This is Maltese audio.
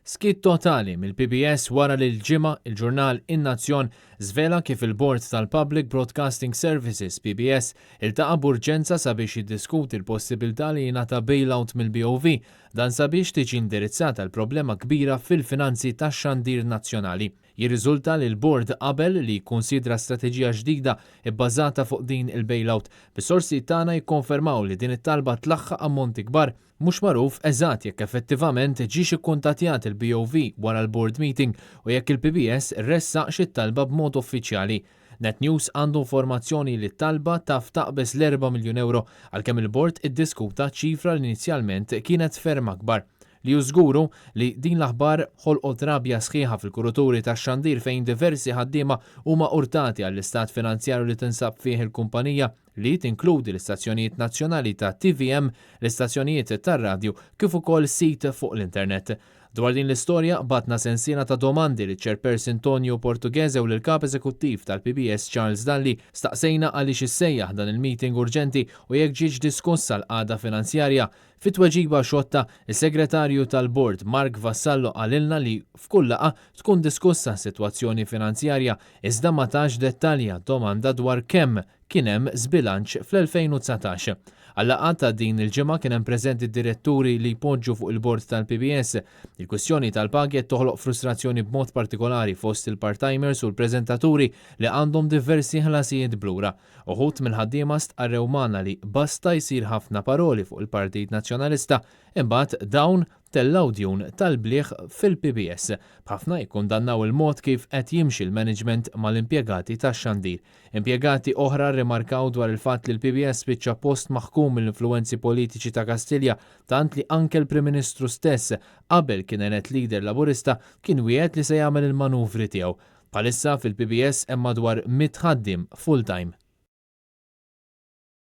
Skiet totali mill-PBS wara li l-Ġimgħa, il-ġurnal In-Nazzjon żvela kif il-Bord tal-Public Broadcasting Services, PBS, iltaqa' b'urġenza sabiex jiddiskuti l-possibilità li jingħata bailout mill-BOV, dan sabiex tiġi indirizzata l-problema kbira fil-finanzi tax-xandir nazzjonali. Jirriżulta li l-Bord qabel li jikkunsidra strateġija ġdida bbażata fuq din il-bailout, bis-sorsi tagħna jikkonfermaw li din it-talba tlaħħaq ammonti kbar. Mhux magħruf eżatt jekk effettivament ġiex ikkuntattjat il-BOV wara l-board meeting u jekk il-PBS ressaqx it-talba b'mod uffiċjali. Net News għandu informazzjoni li t-talba taf taqbeż l-erba' miljun ewro għalkemm il-bord iddiskuta ċifra li inizjalment kienet ferm akbar. Li hu żgur hu li din l-aħbar ħolqot rabja sħiħa fil-kuruturi tax-xandir fejn diversi ħaddiema huma urtati għall-istat finanzjarju li tinsab fih il-kumpanija li tinkludi l-istazzjonijiet nazzjonali ta' tvm, l-istazzjonijiet tar-radju kif ukoll sit fuq l-internet. Dwar din l-istorja bgħatna sensiela ta' domandi liċ-Chairperson Tonio Portughese u lill-Kap Eżekuttiv tal-PBS Charles Dalli. Staqsejna għaliex issejjaħ dan il-meeting urġenti u jekk ġietx diskussa l-qagħda finanzjarja. Fi tweġiba xotta, is-Segretarju tal-Bord Mark Vassallo qalilna li f'kull laqgħa tkun diskussa s-sitwazzjoni finanzjarja iżda ma tax dettalji għad-domanda dwar kemm kien hemm żbilanċ fl-2019. Għal-laqgħa ta' din il-ġimgħa kien hemm preżenti d-diretturi li jpoġġu fuq il-bord tal-PBS. Il-kwistjoni tal-pagi qed toħloq frustrazzjoni b'mod partikolari fost il-part-timers u l-preżentaturi li għandhom diversi ħlasijiet b'lura. Uħud mill-ħaddiema stqarrew magħna li basta jsir ħafna paroli fuq il-Partit Nazzjonalista, imbagħad dawn tellgħu djun tal-bliegħ fil-PBS, b'ħafna jikkundannaw il-mod kif qed jimxi l-management mal-impjegati tax-xandir. Impjegati oħra rrimarkaw dwar il-fatt li l-PBS spiċċa post maħkum mill-influwenzi politiċi ta' Kastilja tant li anke l-Prim Ministru stess qabel kien elett leader Laburista kien wiegħed li se jagħmel il-manuvri tiegħu. Bħalissa fil-PBS hemm madwar 100 ħaddiem full-time.